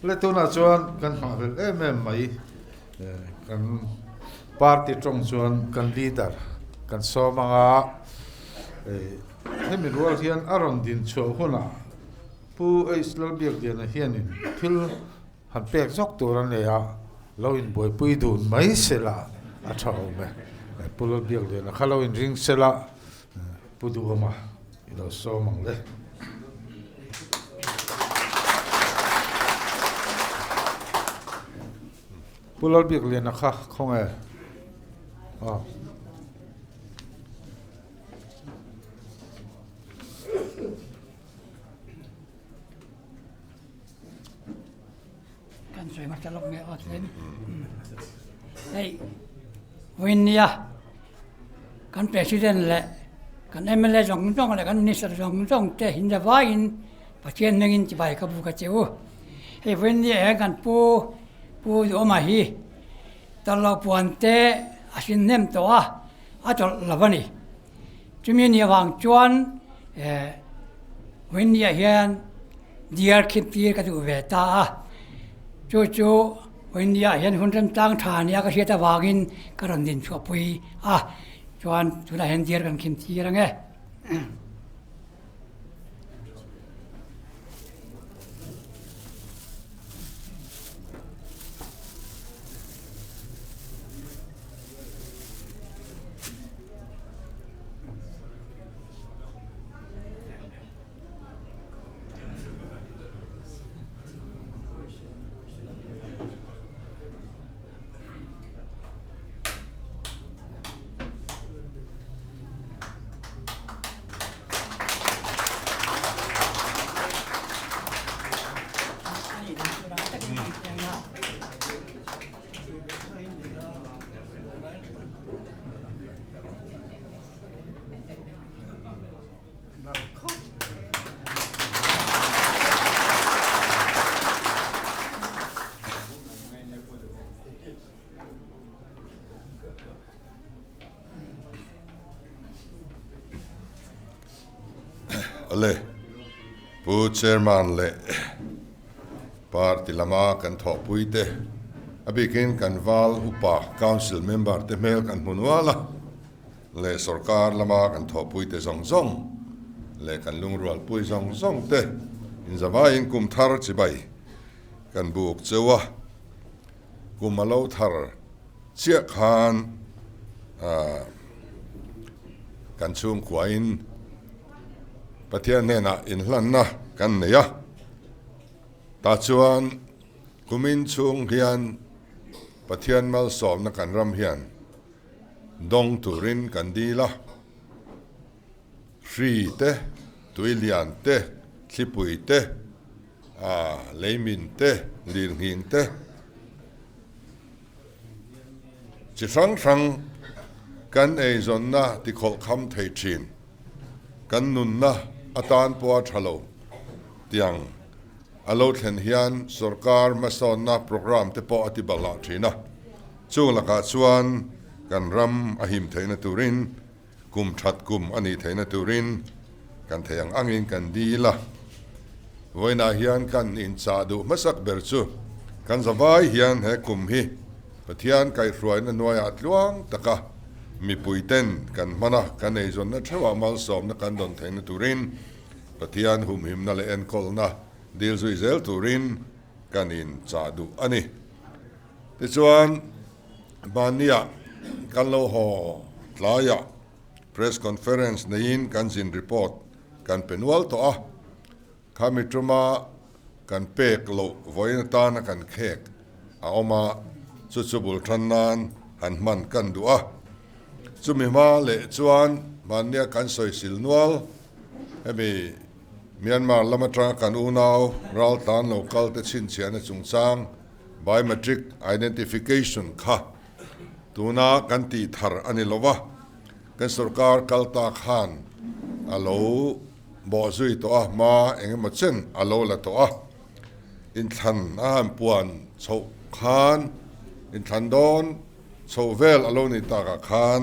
Le tunah chuan kan nghahhlelh em em mai kan party tawng chuan kan leader kan sawm ang a, hemi rual hian a rawn din chhuah hunah Pu H Lalbiakliana hianin thil han pek zawk tur a nei a, lo inbuaipui dun mai sela a tha awm e. Pu Lalbiakliana kha lo inring sela Pu Duhawma i lo sawm ang le. Pu Lalbiakliana kha khawnge? Aw. Kan sawi hmasa lawk nge aw chuan hei vawiin nia kan president leh kan mla zawng zawng leh kan minister zawng zawng te hinna vaiin Pathian hmingin chibai ka buk a che u. Hei vawiin nia hian kan pu pu Duhawma hi tawlhloh puan te a hrin hnem tawh a, a tawlh lo a ni. Chumi ni avang chuan eh Winnie-ah hian diar khip tir ka duh ve ta a, chu chu Winnie-ah hian hun remchang tha nia ka hriat avangin ka rawn din chhuahpui a, chuan tunah hian diar kan khim tir ang e. Ale, Pu Chairman leh Party lama kan thawhpui te, a bikin kan Val Upa Council member te hmel kan hmu nual a, leh sorkar lama kan thawhpui te zawng zawng leh kan lungrualpui zawng zawng te inzavaiin kum thar chibai kan buk cheu a. Kum a lo thar chiah khan kan chhungkuain Pathian hnenah inhlanna kan nei a, tah chuan kumin chhung hian Pathian malsawmna kan ram hian dawng turin kan dil a, hri te, tuilian te, thlipui te, A leimin te, lirnghing te, chi hrang hrang kan eizawnna tikhawlh kham thei thin, kan nunna atan pawha tha lo tiang a lo thlen hian sorkar hmasawnna programme te pawh a ti balhah thin a, chung lakah chuan kan ram a him theihna turin Kum that kum a nih theihna turin kan thei ang angin kan dil a. Vawiinah hian kan inchah duh hmasak ber chu kan zavai hian he kum hi Pathian kaihhruaina hnuaiah tluang taka mipuiten kan hman a, kan eizawnna theuhah malsawmna kan dawn theihna turin Pathian humhimna leh enkawlna dil zui zel turin kan inchah duh a ni. Tichuan, Mahniah kan lo haw tlaiah press conference neiin kan zin report kan pe nual tawh a, khami tuma kan pek loh vawiin atana kan khek a awm a, chu chu bul tan nan han hman kan duh a. Chumi hma leh chuan mahnia kan sawisil nual hemi Myanmar lam atanga kan unau raltlan lo kal te chhinchhiahna chungchang Biometric identification kha tuna kan tih thar a ni lo va, kan sorkar kal ta khan a lo bawh zui tawh a, hma eng emaw chen a lo la tawh a. Inthlan a han puan chhoh khan, inthlan dawn chhoh vel a lo nih takah khan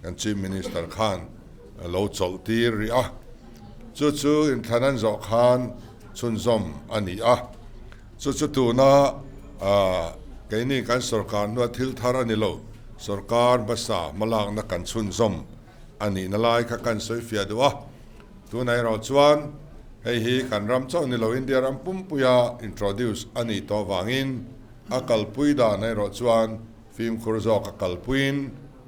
kan Chief Minister khan a lo chawlh tir rih a, chu chu inthlan an zawh khan chhunzawm a ni a. Chu chu tuna keini kan sorkar hnua thil thar a ni lo, sorkar hmasa hmalakna kan chhunzawm a nihna lai kha kan sawi fiah duh a. Tunah erawh chuan hei hi kan ram chauh ni lo India ram pumpuia introduce a nih tawh vangin a kalpui dan erawh chuan fimkhur zawk a kalpuiin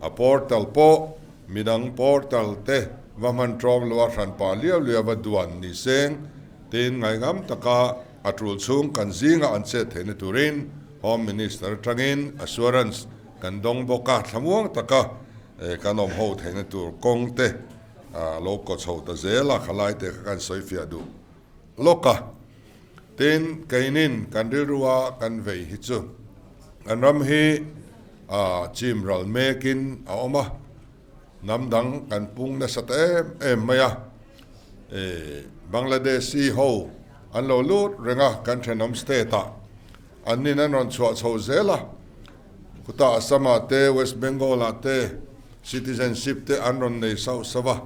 a portal pawh midang portal te va hman ṭawm loh a hranpa liau liau va duan ni seng tiin ngaihngam taka a tul chhung kan zinga an chet theihna turin Home Minister atangin assurance kan dawng bawk a, thlamuang taka kan awm ho theihna tur kawng te lo kaw chho ta zel a, khalai te kha kan sawi fiah duh lawk a. Tin, keinin kan rilrua kan vei hi chu kan ram hi chim ral mekin a awm a, hnam dang kan pung nasa ta em em mai a, Bangladeshi ho an lo lut reng a kan thenawm state ah an nin an rawn chhuah chho zel a, khutah Assam ah te West Bengal ah te citizenship te an rawn nei sauh sauh a,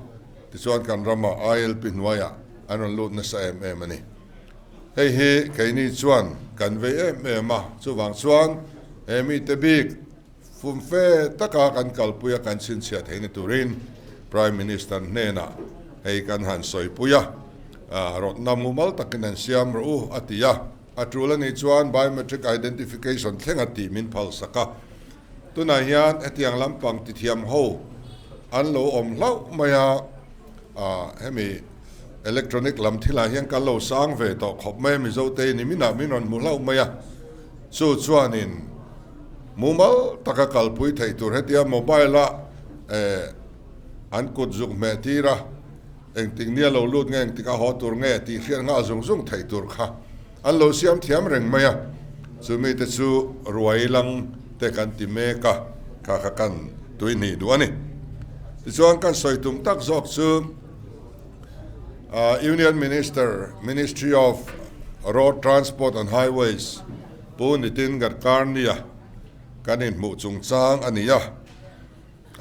tichuan kan ramah ILP hnuaiah an rawn lut nasa em em a ni. Hei hi keini chuan kan vei em em a, chuvang chuan he mite bik Fumfe taka kan kalpuia kan chhinchhiah theihna turin Prime Minister hnenah hei kan han sawipui a, rawtna mumal takin an siam rawh u a ti a, a tul a nih chuan biometric identification thleng a tih min phalsak a. Tunah hian hetiang lampang tithiam ho an lo awm hlauh mai a, hemi electronic lam thilah hian kan lo sang ve tawh khawp mai a, Mizote niminah min rawn hmu hlauh mai a, chu chuanin Mumal taka kalpui theih tur hetia mobile a an kut zuk hmeh tir a, engtik nia lo lut nge engtik a haw tur nge tih hriat nghal zung zung theih tur kha an lo siam thiam reng mai a, chumi te chu ruai lang te kan ti mek a, kha kha kan tui hnih duh a ni. Tichuan kan sawi tum tak zawk chu Union Minister, Ministry of Road Transport and Highways, Pu Nitin Gadkari-a kan inhmuh chungchang a ni a,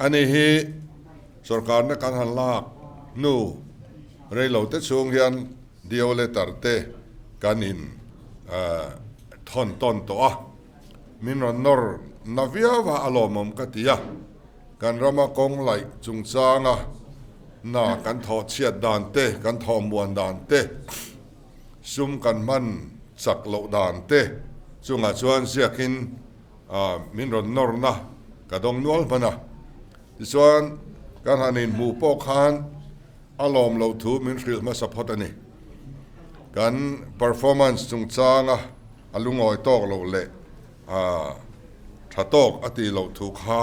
ani hi sorkarna kan han lak hnu reilote chhung hian DO letter te kan in thawn tawn tawh a, min rawn nawr na viau a, a lawmawm ka ti a, kan rama kawng laih chungchanga hna kan thawh chhiat dan te, kan thawh muan dan te, Sum kan hman chak loh dan te chungah chuan ziakin min rawn nawrna ka dawng nual hman a. Tichuan kan han inhmuh pawh khan a lawm loh thu min hrilh hmasa phawt a ni. Kan performance chungchanga a lungawi tawk loh leh tha tawk a tih loh thu kha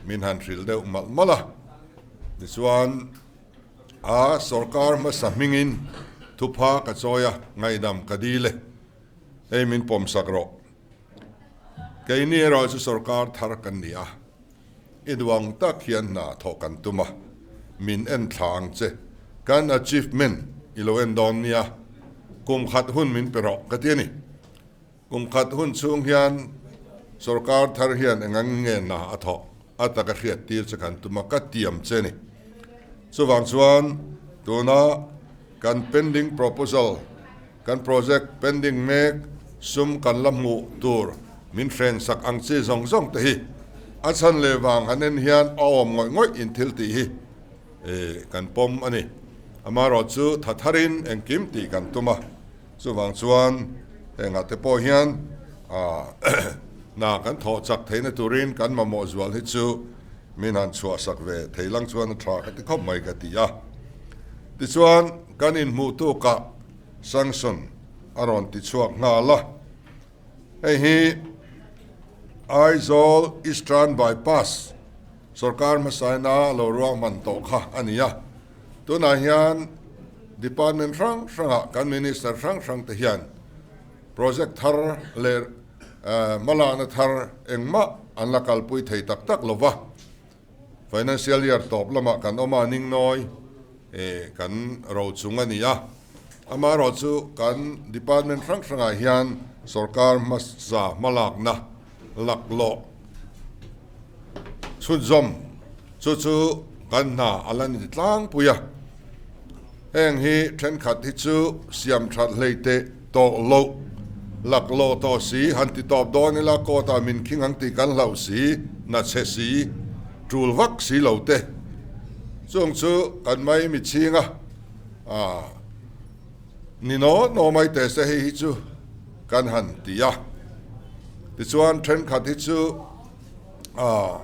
min han hrilh deuh malh malh a. Tichuan. A sorkar hmasa hmingin thupha ka chawi a, ngaihdam ka dil e. Hei min pawmsak rawh. Keini erawh chu sorkar thar kan ni a, i duang tak hian hna thawh kan tum a, min en thla ang che. Kan achievement i lo en dawn nia, kum khat hun min pe rawh ka ti a ni. Kum khat hun chhung hian sorkar thar hian eng ang nge hna a thawh a taka hriat tir che kan tum a, ka tiam che ni. Chuvang chuan tuna kan pending proposal, kan project pending mek sum kan la hmuh tur min hren sak ang chi zawng zawng te hi a chhan leh vang han en hian a awm ngawih ngawih in thil tih hi kan pawm a ni. Amaherawhchu tha tharin engkim tih kan tum a. Chuvang chuan hengah te pawh hian hna kan thawh chak theihna turin kan mamawh zual hi chu min han chhuahsak ve thei lang chuan a tha ka ti khawp mai ka ti a. Tichuan kan inhmuh tukah sanction a rawn ti chhuak nghal a. Hei hi Aizawl Eastern Bypass sorkar hmasaina lo ruahman tawh kha a ni a. Tunah hian Department hrang hrangah kan Minister hrang hrang te hian project thar leh hmalakna thar engmah an la kalpui thei tak tak lo va. Financial year tawp lamah kan awm a, ningnawi kan ro chung a ni a. Amaherawhchu kan department hrang hrangah hian sorkar hmasa hmalakna laklawh chhunzawm chu chu kan hna a la ni tlangpui a, heng hi thenkhat hi chu siam that hlei teh tawh loh Laklawh tawh si, han ti tawp dawn ila court ah min khing ang tih kan hlauh si, na chhe si, tul vak si lo te. Chung chu kan mai mi chhing a, ah ni naw naw mai teh se hei hi chu kan han ti a. Tichuan thenkhat hi chu ah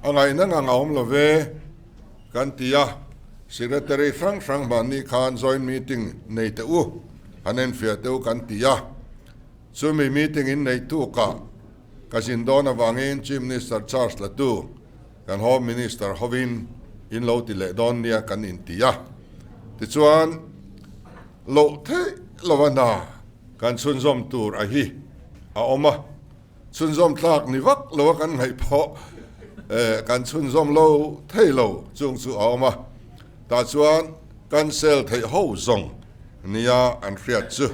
a ngaihna ngang a awm lo ve kan ti a, Secretary hrang hrang hmanni khan joint meeting nei teh u, han enfiah teh u kan ti a. Chumi meeting in nei tukah ka zin dawn avangin Chief Minister charge la tu kan Home Minister hovin in lo ti leh dawn nia kan inti a. Tichuan loh theih lova hna kan chhunzawm tur a hi a awm a. Chhunzawm tlak ni vak lo a kan ngaih pawh kan chhunzawm lo thei lo chung chu a awm a, tah chuan cancel theih ho zawng nia an hriat chu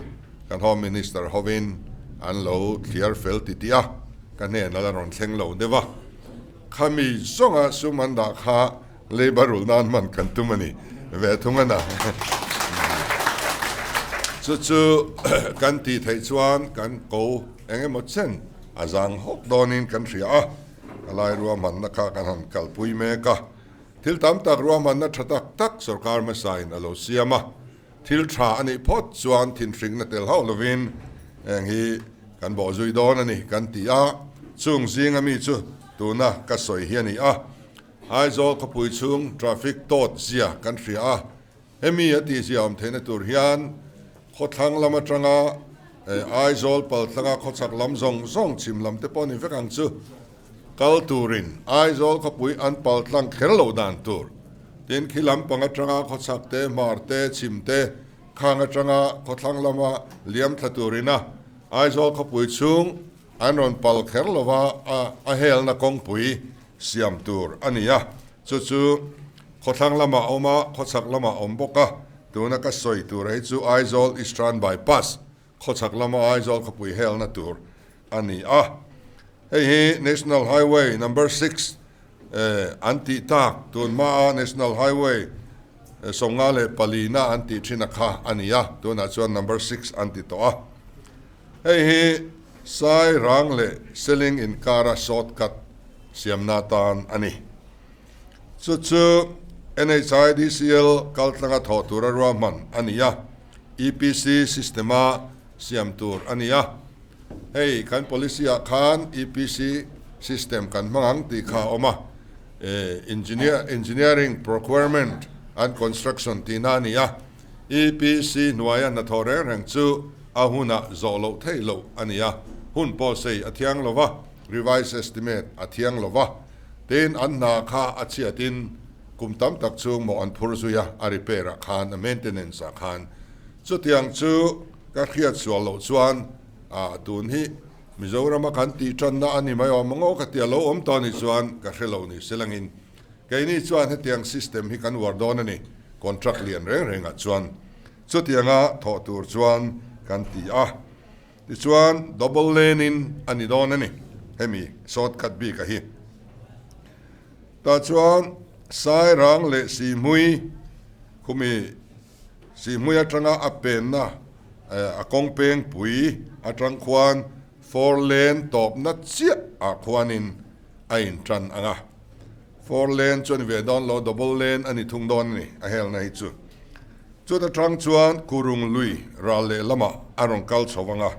kan Home Minister hovin an lo thliar fel ti tih a, ka hnen a la rawn thleng lo deuh a, khami zawnga sum an dah kha Labour rulh nan hman kan tum a ni ve thung a na. Chu chu kan tih theih chuan kan ko eng emaw chen a zang hawk dawnin kan hria a, a lai ruahmanna kha kan han kalpui mek a. Thil tam tak ruahmanna tha tak tak sorkar hmasain a lo siam a, thil tha a nih phawt chuan thinhringna tel hauh lovin heng hi kan bawhzui dawn a ni kan ti a, chung zinga mi chu tuna ka sawi hi a ni a. Aizawl khawpui chhung traffic tawt zia kan hria a, hemi a tih zia awm theihna tur hian khawthlang lam atanga Aizawl paltlanga khawchhak lam zawng zawng chhim lam te pawh ni vek ang chu kal turin Aizawl khawpui an paltlang kher lo dan tur tin khi lam pang atanga khawchhak te, hmar te, chhim te khang atanga khawthlang lama liam thla turina Aizawl khawpui chhung an rawn pal kher lova a helna kawngpui siam tur a ni a, chu chu khawthlang lamah a awm a, khawchhak lamah a awm bawk a, tuna ka sawi tur hi chu Aizawl Eastern Bypass, khawchhak lama Aizawl khawpui helna tur a ni a. Hei hi National Highway Number 6 an tih tak, tun hmaa National Highway 54 na an tih thin a kha a ni a, tunah chuan Number 6 an ti tawh a. Hei hi Sai rang leh Seling inkara shortcut siamna atan a ni. Chu chu NHIDCL kaltlanga thawh tura ruahman a ni a, EPC system-a siam tur a ni a. Hei kan policy-ah khan EPC system kan hmang ang tih kha a awm a, Engineering, Procurement and Construction tihna a ni a. EPC hnuaia hnathawh reng reng chu a hunah zawh loh theih loh a ni a, hun pawh sei a thiang lo va, revise estimate a thiang lo va, tin an hna kha a chhiatin kum tam tak chhung maw an phur zui a, a repair ah khan, a maintenance ah khan. Chutiang chu ka hriat sual loh chuan ah tun hi Mizorama kan tih tanna a ni mai awm ang aw ka ti a, lo awm tawh ni chuan ka hre lo ni selangin Keini chuan hetiang system hi kan uar dawn a ni, contract lian reng rengah chuan. Chutianga thawh tur chuan kan ti a, tichuan double lane in a ni dawn a ni, hemi shortcut bik a hi. Tah chuan Sairang leh Sihmui khumi Sihmui atanga a penna a kawng pengpui atang khuan four lane tawpna chiah ah khuanin a intan ang a. Four lane chu a ni ve dawn lo, double lane a ni thung dawn a ni, a helna hi chu. Chuta tang chuan Kurung lui ral leh lamah a rawn kal chho ang a,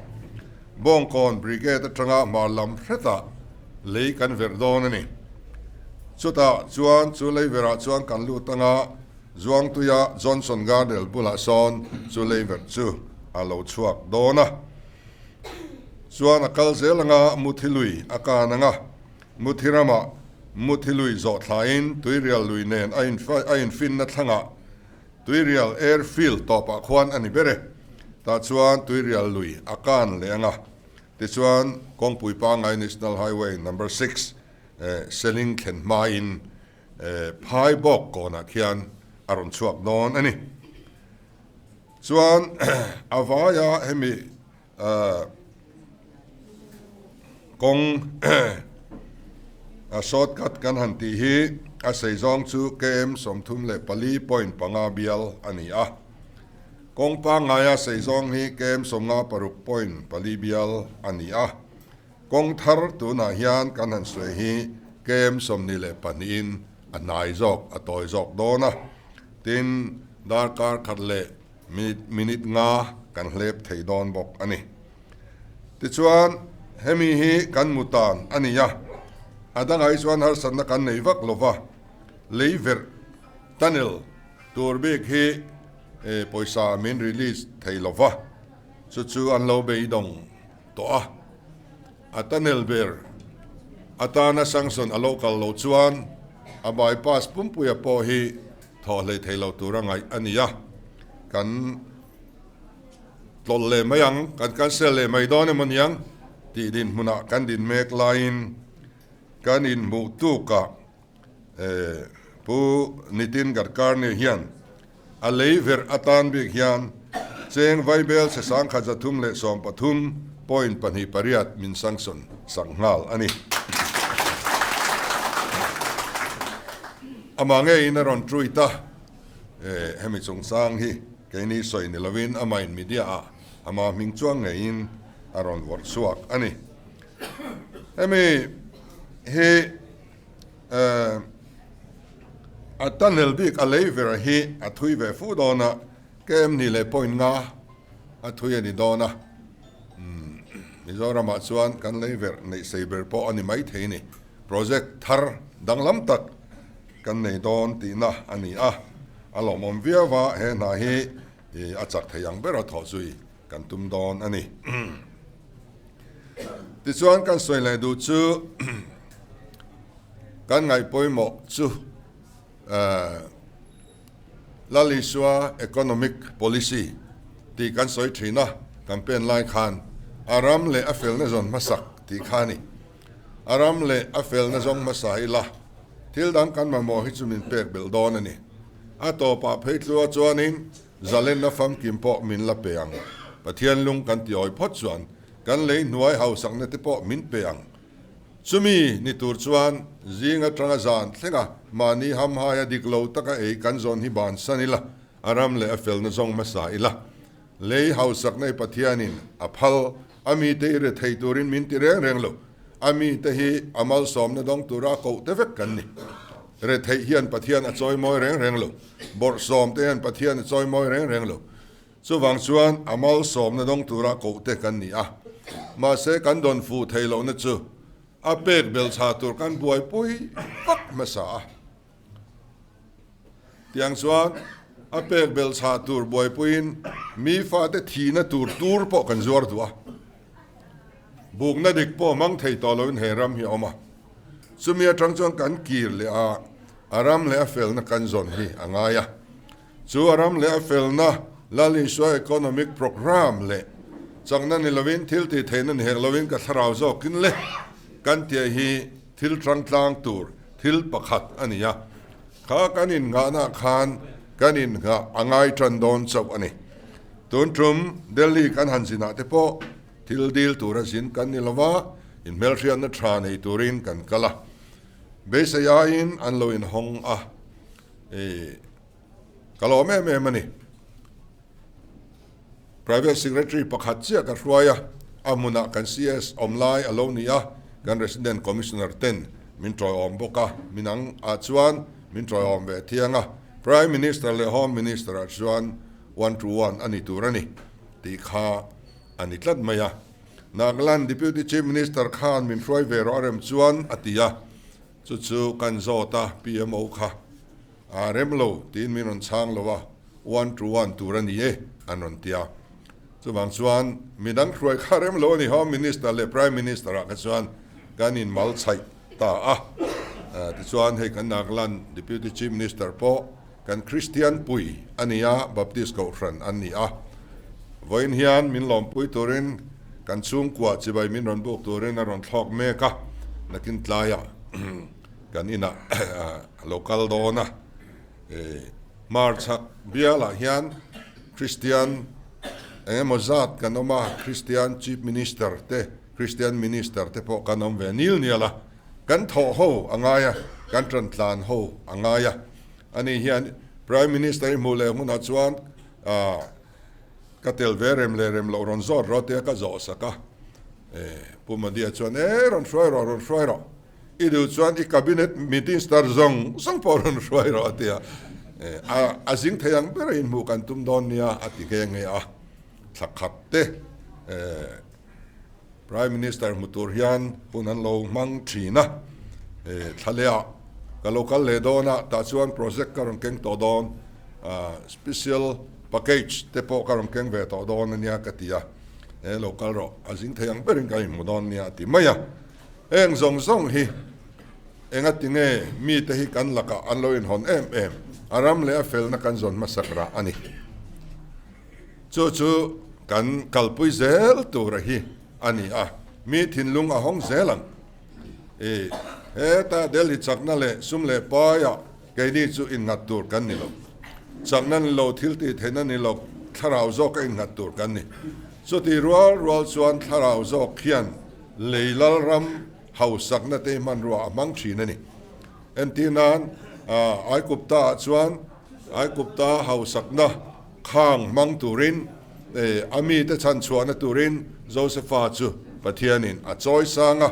Bawngkawn Brigade atanga hmar lam hretah lei kan verh dawn a ni. Chutah chuan chu lei verah chuan kan lut ang a, Zuangtuia Johnson Gardel bulah sawn chu lei verh chu a lo chhuak dawn a. Chuan a kal zel ang a, Muthi lui a kan ang a. Muthi ramah Muthi lui zawh thlain Tuirial lui nen a a infinna thlangah Tuirial Airfield tawpah khuan a ni ber e. Tah chuan Tuirial lui a kan leh ang a. Tichuan kawngpui pangngai National Highway Number 6 Seling thlen hmain phai bawk kawnah khian a rawn chhuak dawn a ni. Chuan a vaia hemi Kawng a shortcut kan han tih hi a sei zawng chu km 34.5 bial a ni a. Kawng pangngaia sei zawng hi kem 56.4 bial a ni a. Kawng thar tunah hian kan han sawi hi kem 22 in a hnai zawk, a tawi zawk dawn a. Tin, darkar khat leh minute minute nga kan hlep thei dawn bawk a ni. Tichuan, hemi hi kan mu tan a ni a, a dangah hi chuan harsatna kan nei vak lo va, lei verh, tunnel, tur bik hi pawisa min release thei lo va, chu chu an lo beidawng tawh a. A tunnel ber atana sanction a lo kal loh chuan a bypass pumpuia pawh hi thawh hlei thei lo tura ngaih a ni a, kan tlawlh leh mai ang, kan cancel leh mai dawn emaw niang tih dinhmunah kan din mek laiin kan inhmuh tukah Pu Nitin Gadkarni hian a lei verh atan bik hian cheng vaibel chhe 1313.28 min sanction sak nghal a ni. Amah ngeiin a rawn tweet a, hemi chungchang hi keini sawi ni lovin amah in media ah ama hming chuang ngeiin a rawn vawrh chhuak a ni. Hemi hi A tunnel bik a lei vera hi a thui ve fu dawn a, KM ni leh point nga a thui a ni dawn a. Mizoramah chuan kan lei ver neih sei ber pawh a ni maithei ni. Project thar danglam tak kan nei dawn tihna a ni a, a lawmawm viau a, he hna hi a chak thei ang bera thawh zui kan tum dawn a ni. Tichuan kan sawi leh duh chu kan ngaih pawimawh chu Lal Isua Economic Policy tih kan sawi thin a, campaign lai khan a ram leh a felna zawn hmasak tih kha a ni. A ram leh a felna zawng hmasa ila thil dang kan mamawh hi chu min pek belh dawn a ni. A tawpah phei tlua chuanin Zalenna famkim pawh min la pe ang. Pathian lung kan ti awi phawt chuan kan lei hnuai hausakna te pawh min pe ang. Chumi ni tur chuan zing atanga zan thlenga mahni hamhaia dik lo taka ei kan zawn hi bansan ila, a ram leh a felna zawng hmasa ila. Lei hausakna hi Pathianin a phal, a mite hi rethei turin min ti reng reng lo. A mite hi a malsawmna dawng tura koh te vek kan ni. Retheih hian Pathian a chawi mawi reng reng lo. Bawrhsawm te hian Pathian a chawi mawi reng reng lo. Chuvang chuan a malsawmna dawng tura koh te kan ni a. Mahse kan dawn fuh thei lohna chu a pek belchha tur kan buaipui vak hmasa a. Tiang chuan a pek belchha tur buaipuiin mi fate thihna tur tur pawh kan zuar duh a. Bukna dik pawh hmang thei tawh loin he ram hi a awm a. Chumi atang chuan kan kir leh a, a ram leh a felna kan zawn hi a ngai a. Chu a ram leh a felna Lal Isua Economic Programme leh chakna ni lovin thil tih theihna ni hek lovin ka thlarau zawkin le kan tih hi thil tangtlang tur thil pakhat a ni a. Kha kan innghahna khan kan innghah a ngai tan dawn chauh a ni. Tun tum Delhi kan han zinah te pawh thil dil tura zin kan ni lova, inhmelhriatna tha nei turin kan kal a. Beisei aiin an lo inhawng a, ih ka lawm em em a ni. Private Secretary pakhat chiah ka hruai a, a hmunah kan CS awm lai a lo ni a, kan Resident Commissioner ten min tawiawm bawk a, minang ah chuan min tawiawm ve thiang a, Prime Minister leh Home Minister ah chuan one to one a ni tur a ni tih kha a ni tlat mai a. Nagaland Deputy Chief Minister khan min hruai ve rawh a rem chuan a ti a, chu chu kan zawt a, PMO kha a rem lo tiin min rawn chhang lo a, one to one tur a ni e an rawn ti a. Chuvang chuan midang hruai kha rem lo a ni, Home Minister leh Prime Minister ah kha chuan kan inmal chhaih ta a. Tichuan hei kan Nagaland Deputy Chief Minister pawh kan Kristian pui a ni a, Baptist Kohhran an ni a. Vawiin hian min lawmpui turin kan chhungkua chibai min rawn buk turin a rawn thlawk mek a, nakin tlaiah kan inah a lo kal dawn a. Hmarchhak bialah hian Kristian eng emaw zat kan awm a, Kristian Chief Minister te, Kristian Minister te pawh kan awm ve nil nial a. Kan thawh ho a ngai a, kan tan tlan ho a ngai a. Ani hian Prime Minister i hmuh leh hunah chuan Ka tel ve rem leh rem loh rawn zawt rawh tia ka zawh sak a. Pu Modi-a chuan, E, rawn hruai rawh, rawn hruai rawh. I duh chuan i cabinet minister zawng zawng pawh rawn hruai rawh a ti a. A zing thei ang ber a inhmuh kan tum dawn nia a ti nghe nghe a. Thla khat te Prime Minister hmu tur hian hun an lo hmang thin a. Thla leh ah ka lo kal leh dawn a, tah chuan project ka rawn keng tawh dawn, special package te pawh ka rawn keng ve tawh dawn a nia ka ti a. He lo kal rawh, a zing thei ang berin kan inhmu dawn nia a ti mai a. Heng zawng zawng hi engati nge mite hi kan lakah an lo inhawn em em? A ram leh a felna kan zawn hmasak rah a ni. Chu chu kan kalpui zel tura hi a ni a, mi thinlung a hawng zel ang. I heta Delhi chakna leh sum leh paiah keini chu innghat tur kan ni lo. Chakna ni lo, thil tih theihna ni lo, thlarau zawka innghat tur kan ni. Chuti rual rual chuan thlarau zawk hian lei lalram hausakna te hmanrua a hmang thin a ni. Entir nan, Aikupta ah chuan Aikupta hausakna khang hmang turin a mite chhanchhuahna turin Josefa chu Pathianin a chawi sang a.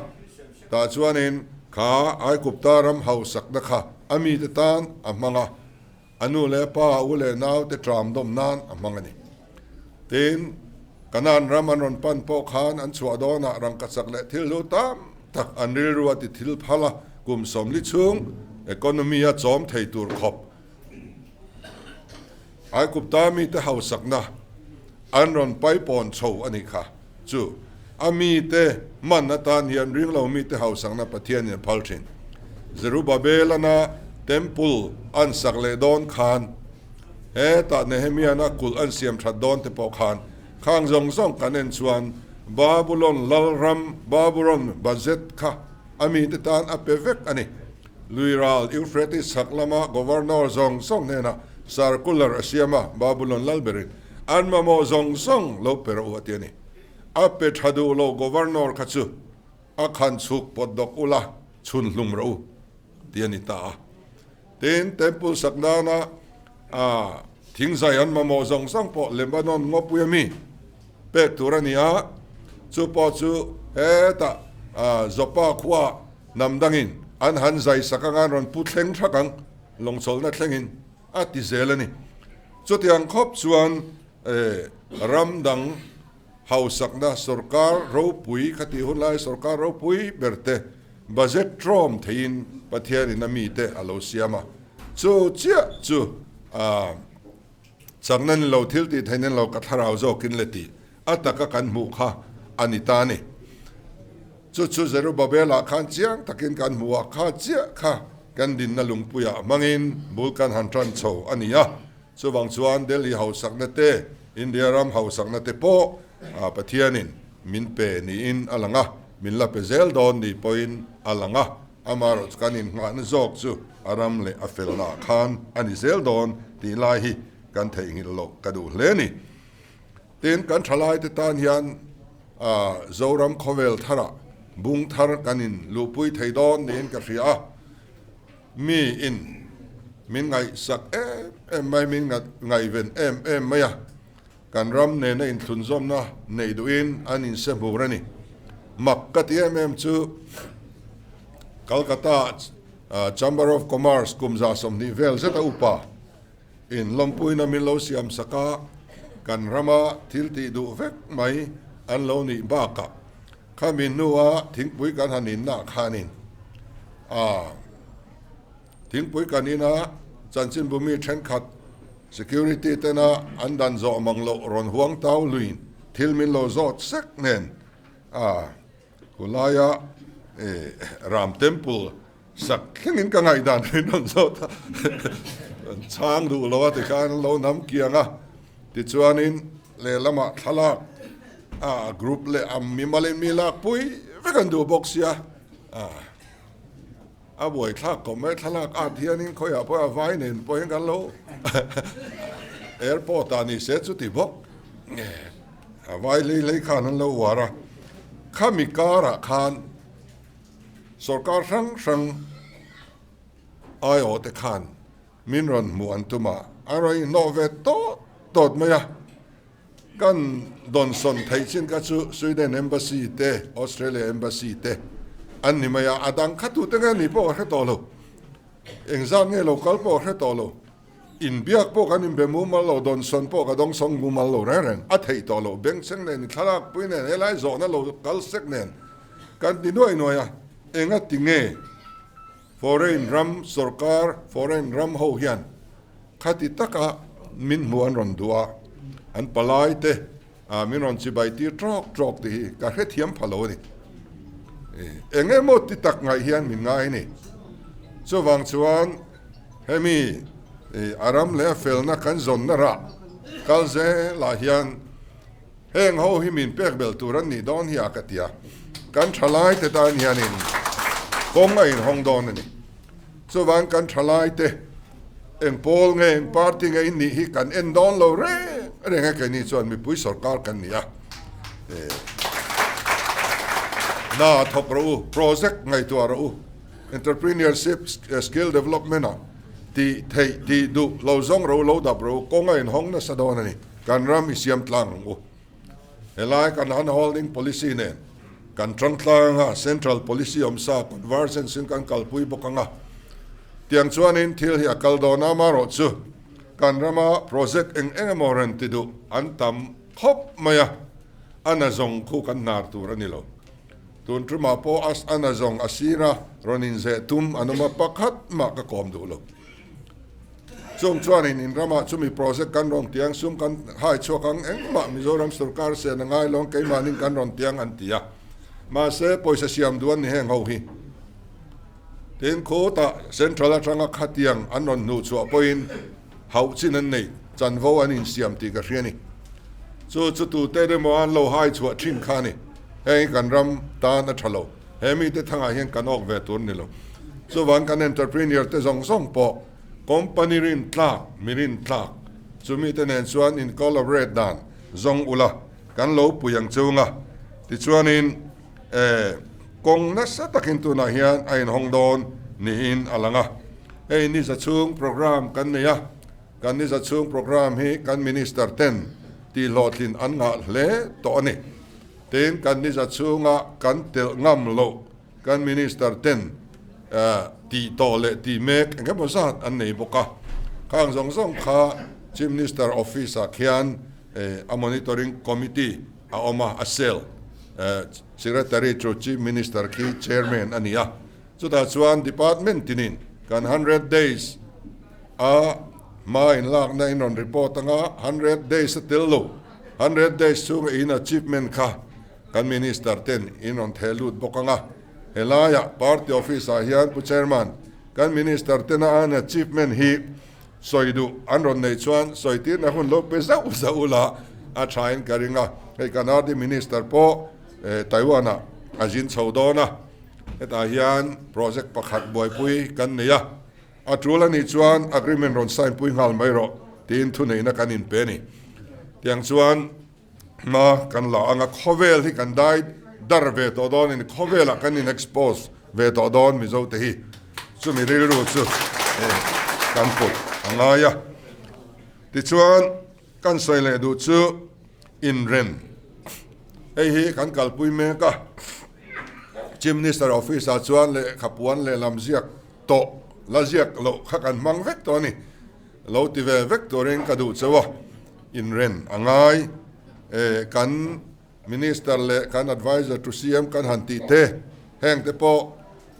Tah chuanin kha Aikupta ram hausakna kha a mite tan a hmang a, a nu leh a pa, a u leh naute ṭam dawm nan a hmang a ni. Tin, Kanaan ram an rawn pan pawh khan an chhuah dawnah rangkachak leh thil hlu tam tak an rilru a ti thil phal a, kum 40 chhung economy a chawm thei tur khawp Aikupta mite hausakna an rawn paipawn chho a nih kha. Chu a mite man atan hian ringlo mite hausakna Pathianin a phal thin. Zerubabelana temple an sak leh dawn khan hetah Nehemiana kulh an siam that dawn te pawh khan khang zawng zawng kan en chuan Babulon lalram Babulon budget kha a mite tan a pe vek a ni. Luiral Euphrates chhak lama Governor zawng zawng hnenah circular a siam a, Babulon lal berin an mamawh zawng zawng lo pe rawh u a ti a ni. A pe tha duh lo Governor kha chu a khan chhuk pawt dawk ula chhun hlum rawh u ti a ni ta a. Tin, Temple sak nana a thingzai an mamawh zawng zawng pawh Lebanon ngawpui ami pek tur a ni a, chu pawh chu hetah Joppa khua Hnam dangin an han zai sak anga an rawn pu thleng thak ang, lawngchawlhna thlengin a ti zel a ni. Chutiang khawp chuan ram dang hausakna sorkar ropui kha tih hun lai sorkar ropui ber te budget tlawm theiin Pathianin a mite a lo siam a. Chu chiah chu chakna ni lo, thil tih theihna ni lo ka thlarau zawkin le tih A taka kan hmuh kha a ni ta a ni. Chu chu Zerubbabel-ah khan chiang takin kan hmu a, kha chiah kha kan dinna lungpuiah hmangin bul kan han tan chho a ni a. Chuvang chuan Delhi hausakna te, India ram hausakna te pawh Pathianin min pe niin a lang a, min la pe zel dawn ni pawhin a lang a. Amaherawhchu kan innghahna zawk chu a ram leh a felnaah khan a ni zel dawn tih lai hi kan theihnghilh loh ka duh hle a ni. Tin, kan thalaite tan hian Zoram khawvel tharah bung thar kan in luhpui thei dawn niin ka hria a. Mi in min ngaihsak em em mai, min ngaihven em em mai a. Kan ram nena inthlunzawmna neih duhin an inse hmur a ni. Mak ka ti em em chu Calcutta Chamber of Commerce kum 20 vel zeta upa, In lawmpuina min lo siam sak a, kan rama thil tih duh vek mai an lo nih bakah khami hnua thingpui kan han inna khanin a thingpui kan ina chanchinbu mi thenkhat security tena an dan zawh mang loh rawn huang tau luin thil min lo zawt sek nen a Khulaia Ram Temple sak thlengin ka ngaihdan rin rawn zawt a, an chhang duh lo a tikhan lo nam kiang a, tichuanin lehlamah thlalak a group leh a mimalin mi lak pui vek an duh bawk sia, a buaithlak khawp mai thlalak at hianin khawiah pawh a vai nen pawhin kan lo airport ah ni se chuti bawk a vai lei lei khan an lo uar a, khami karah khan. Sorkar hrang hrang aiawh te khan min rawn hmuh an tum a, a rawn inhnawh ve tawt tawt mai a. Kan dawnsawn theih chin kha chu Sweden Embassy te, Australia Embassy te an ni mai a, a dang kha tute nge ni pawh ka hre tawh lo. Engzat nge lo kal pawh ka hre tawh lo. Inbiak pawh kan inbe mumal lo, dawnsawn pawh ka dawngsawng mumal lo reng reng. A theih tawh lo, bengchheng nen, thlalak pui nen, helai zawhna lo kal sek nen kan ti nuai nuai a, enga ti nge foreign ram sorkar, foreign ram ho hian khati taka min hmu an rawn duh a, an palai te min rawn chibai tir trawk trawk tih hi ka hrethiam pha lo a ni. Eng emaw ti tak ngaih hian min ngai a ni. Chuvang chuan hemi a ram leh a felna kan zawnna rah kal zelah hian heng ho hi min pek belh tur an nih dawn hi a ka ti a, kan thalaite tan hianin kawng a inhawng dawn a ni. Chuvang kan thalaite eng pawl nge eng party nge in nih hi kan en dawn lo reng reng a, keini chuan mipui sorkar kan ni a, hna thawk rawh u, project ngaihtuah rawh u, entrepreneurship skill development ah tih theih tih duh lo zawng rawh u, lo dap rawh u, kawng a inhawng nasa dawn a ni, kan ram i siam tlang ang u. Helai kan hand holding policy nen kan tang tlang a, central policy awm sa convergence in kan kalpui bawk ang a. Tiang chuanin thil hi a kal dawn a, amaherawh chu kan rama project eng eng emaw rawn ti duh an tam khawp mai a, a na zawng khu kan hnar tur a ni lo. Tun tumah pawh a na zawng a sira rawn inzeh tum an awm a, pakhat mah ka kawm duh lo. Chung chuanin in ramah chumi project kan rawn tiang sum kan hai chhuak ang engmah Mizoram sorkar sen a ngai lo ang keimahnin kan rawn tiang an ti a. Mahse pawisa siam duh an ni heng ho hi. Tin khutah central atanga khatiang an rawn hnuh chhuah pawhin hauh chin an nei chanvo an insiam tih ka hria ni. Chu chu tute emaw an lo hai chhuah thin kha a ni. Heng hi kan ram tan a tha lo. He mite thangah hian kan awk ve tur ni lo. Chuvang kan entrepreneur te zawng zawng pawh company rin tlak, mi rin tlak chumi te nen chuan in collaborate dan zawng ula kan lo pui ang chung a. Tichuanin eh kawng nasa takin tunah hian a inhawng dawn niin a lang a. Hei ni za chhung program kan nei a, kan ni za chhung program hi kan minister ten tihhlawhtlin an ngah hle tawh a ni. Tin, kan ni za chhunga kan telh ngam loh kan Minister ten tih tawh leh tih mek eng emaw zat an nei bawk a. Khang zawng zawng kha Chief Minister Office ah khian a Monitoring Committee a awm a, a cell Secretary chu Chief Minister khi Chairman a ni a. Chutah chuan Department tinin kan 100 days a hma inlakna in rawn report anga 100 days a tel lo. 100 days chhunga in achievement kha kan Minister ten in rawn theh lut bawk ang a, helaiah party office ah hian Pu Chairman, kan Minister tena an achievement hi sawi duh an rawn neih chuan sawi tirna hun lo pe zauh zauh ula a tha in ka ring a, hei kan RD Minister pawh Taiwan ah a zin chho dawn a, hetah hian project pakhat buaipui kan nei a, A tul a nih chuan agreement rawn sign pui nghal mai rawh tiin thuneihna kan inpe a ni. Tiang chuan hma kan la ang a, khawvel hi kan dai dar ve tawh dawn a ni, khawvelah kan in expose ve tawh dawn Mizote hi chumi rilru chu kan put a ngai a. Tichuan kan sawi leh duh chu inren hei hi kan kalpui mek a, Chief Minister office ah chuan lehkha puan lehlam ziak tawh la ziak loh kha kan hmang vek tawh a ni. Lo ti ve vek turin ka duh cheu a, inren a ngai. E, kan Minister leh kan Adviser to CM kan han tih te, heng te pawh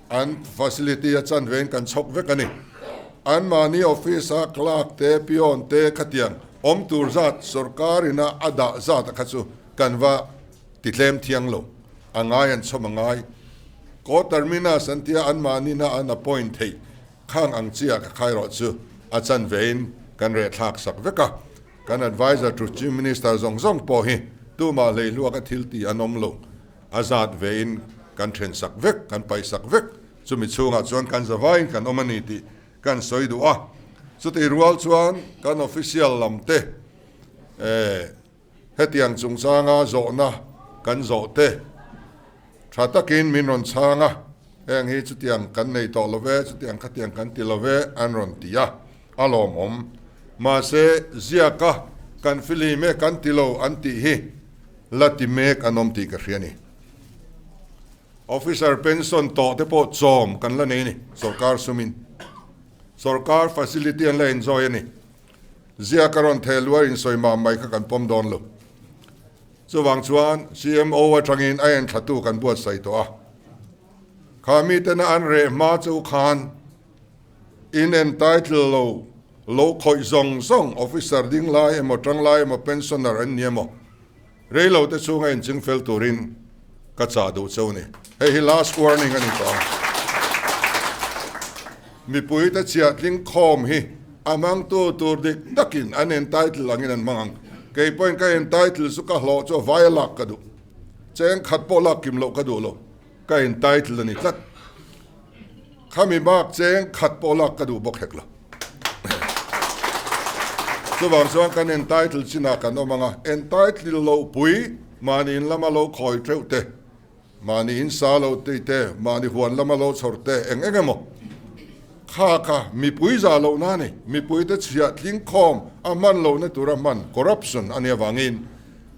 an facility a chan vein kan chhawk vek a ni. Anmahni office a clerk te, peon te khatiang awm tur zat sorkar ina a dah zat a kha chu kan va ti tlem thiang lo. A ngai an chhawm a ngai. Co-terminus an tia anmahnina an appoint theih khang ang chiah ka khai rawh chu a chan vein kan reh thlak sak vek a. Kan adviser to Chief Minister zawng zawng pawh hi tumah hleihluak a thil tih an awm lo. A zat vein kan then sak vek, kan paih sak vek. Chumi chhungah chuan kan zavaiin kan awm a ni tih kan sawi duh a. Chutih rual chuan kan official lam te eh. Hetiang chungchanga zawhna kan zawh te tha takin min rawn chhang a, heng hi chutiang kan nei tawh lo ve, chutiang khatiang kan ti lo ve an rawn ti a, a lawmawm. Mahse, ziaka Kan fihlim e kan ti lo an tih hi la ti mek an awm tih ka hria a ni. Officer pension tawh te pawh chawm kan la nei a ni sorkar sumin. Sorkar facility an la enjoy a ni. Ziak a rawn theh luar insawi mam mai kha kan pawm dawn lo. Chuvang chuan CMO atangin a enthlatu kan buatsaih tawh a. Kha mitena an reh hma chu khan in entitle lo lo khawih zawng zawng officer ding lai emaw tang lai emaw pensioner an ni emaw reilo te chhunga inching fel turin ka chah duh cheu ni. Hei hi last warning a ni tawh ang. Mipui te chhiahtling khawm hi a hmangtu tur dik takin an entitle angin an hmang ang. Kei pawhin ka entitle chu ka hlawh chu a vai a lak ka duh. Cheng khat pawh lak kim loh ka duh lo. Ka entitle a ni tlat. Khami bak cheng khat pawh lak ka duh bawk hek lo. Chuvang chuan kan entitle chinah kan awm ang a, entitle loh pui mahni in lama lo khawi theuh te, mahni in sa lo tih te, mahni huan lama lo chhawr te eng eng emaw kha kha mipui zah lohna a ni. Mipui te chhiah tling khawm a hman lohna tura hman corruption a nih avangin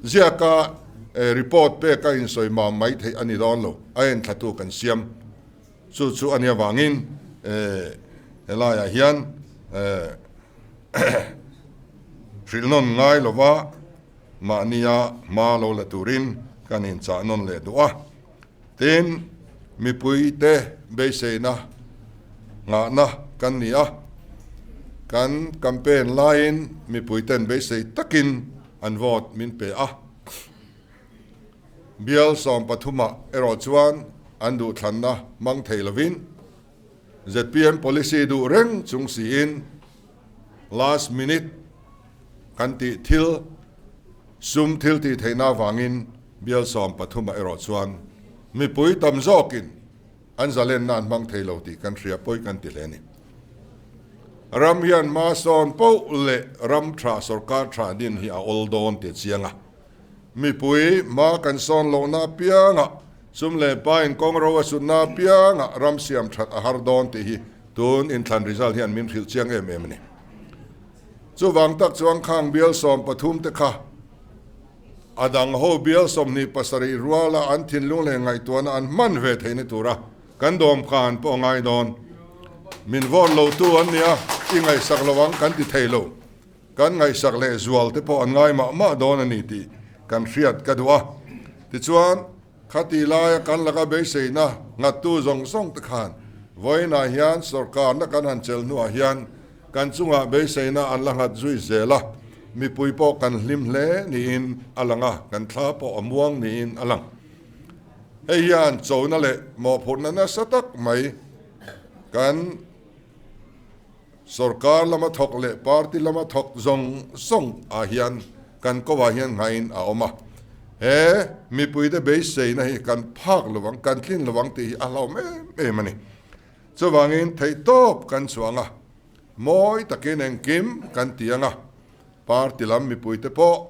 ziaka report pek a insawi mam mai theih a ni dawn lo, a enthlatu kan siam. Chu chu a nih avangin helaiah hian hrilh nawn ngai lova mahnia hma lo la turin kan inchah nawn leh duh a. Tin, mipuite beiseina nghahna kan ni a, kan campaign laiin mipuiten beisei takin an vote min pe a. Bial 13-ah erawh chuan an duhthlanna hmang thei lovin zpm policy duh reng chung siin last minute kan tih thil sum thil tih theihna avangin bial 13-ah erawh chuan mipui tam zawkin an zalenna an hmang thei lo tih kan hria pawi kan ti hle a ni. Ram hian hma sawn poh leh ram tha sorkar tha din hi a awl dawn tih a chiang a. Mipui hma kan sawn lohna apiangah, sum leh pa in kawng ro a sutna apiangah ram siam that a har dawn tih hi tun inthlan result hian min hrilh chiang em em a ni. Chuvang tak chuan khang bial 13 te kha a dang ho bial 27 ruala an thinlung leh ngaihtuahna an hman ve theihna tura kan dawmkan pawh a ngai dawn. Min vote lotu an nia, i ngaihsak lo ang kan ti thei lo. Kan ngaihsak leh zual te pawh an ngai mah mah dawn a ni tih kan hriat ka duh a. Tichuan, khati laia kan laka beiseina nghattu zawng zawng te khan vawiinah hian sawrkarna kan han chelh hnuah hian kan chungah beiseina an la nghat zui zel a, mipui pawh kan hlim hle niin a lang a, kan thla pawh a muang niin a lang. Hei hian chona leh mawhphurhna nasa tak mai kan. Sorkar lama thawk leh party lama thawk zawng zawng ah hian kan ko ah hian nghain a awm a. He mipuite beiseina hi kan phak lo ang, kan tlin lo ang tih hi a hlauhawm em em a ni. Chuvangin theihtawp kan chhuang a, mawi takin engkim kan ti ang a, party lam mipuite pawh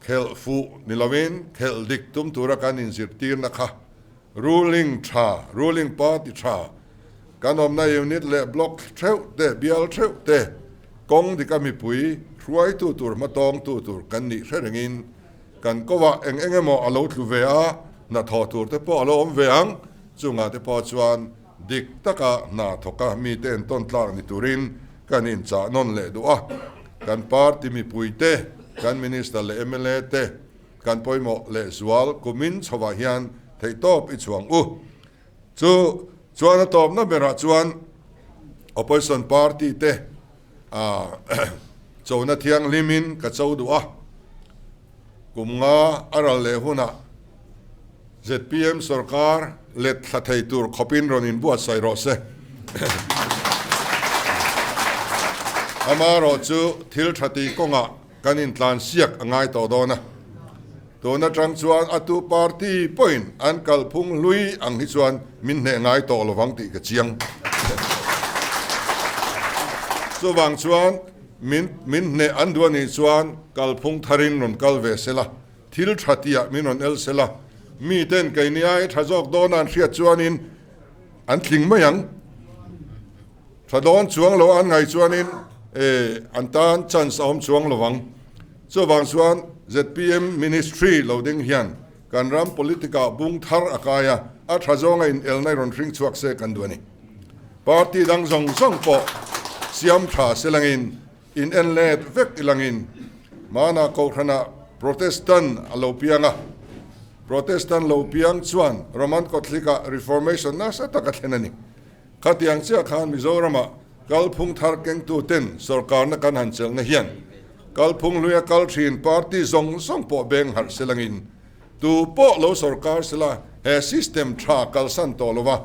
khelh fuh ni lovin khelh dik tum tura kan inzirtirna kha ruling tha, ruling party tha, kan awmna unit leh block theuh te, bial theuh te kawng dika mipui hruaitu tur hmatawngtu tur kan nih hre rengin kan kovah eng eng emaw a lo tlu ve a, hnathawh tur te pawh a lo awm ve ang, chungah te pawh chuan dik taka hna thawka mite entawn tlak ni turin Kan inchah nawn leh duh a, kan party mipuite, kan minister leh mla te kan pawimawh leh zual kumin chhovah hian theihtawp i chhuang u. Chu chuan a tawpna berah chuan opposition party te chona thianghlimin ka cho duh a, kum nga a ral leh hunah Zpm sorkar let thla thei tur khawpin rawn inbuatsaih rawh se. Amaherawh chu thil tha tih kawngah kan intlan siak a ngai tawh dawn a. Tun atang chuan a tu party pawhin an kalphung hlui ang hi chuan min hneh ngai tawh lovang tih ka chiang. Chuvang chuan min min hneh an duh anih chuan kalphung tharin rawn kal ve sela. Thil tha tiah min rawn el sela, miten keini ai tha zawk dawna an hriat chuanin an tling mai ang. Tha dawn chuang lo an ngaih chuanin an tan chance a awm chuang lo ang. Chuvang chuan zpm Ministry lo ding hian kan ram politic-ah bung thar a kai a, a tha zawnga inelna i rawn hring chhuak se kan duh a ni. Party dang zawng zawng pawh siam tha se langin, in en let vek i langin, Mana Kohhranah Protestant a lo piang a, Protestant lo piang chuan Roman Catholic-ah Reformation nasa tak a thlen a ni. Khatiang chiah khan Mizoramah kalphung thar kengtuten sorkarna kan han chelhna hian kalphung hluia kal thin party zawng zawng pawh beng harh se langin tu pawh lo sorkar sela he system tha kalsan tawh lova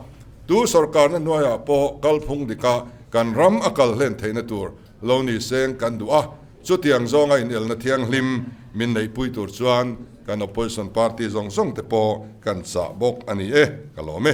tu sorkarna hnuaiah pawh kalphung dika kan ram a kal hlen theihna tur lo ni seng kan duh a, chutiang zawnga inelna thianghlim min neihpui tur chuan kan opposition party zawng zawng te pawh kan chah bawk a ni e, ka lawm e.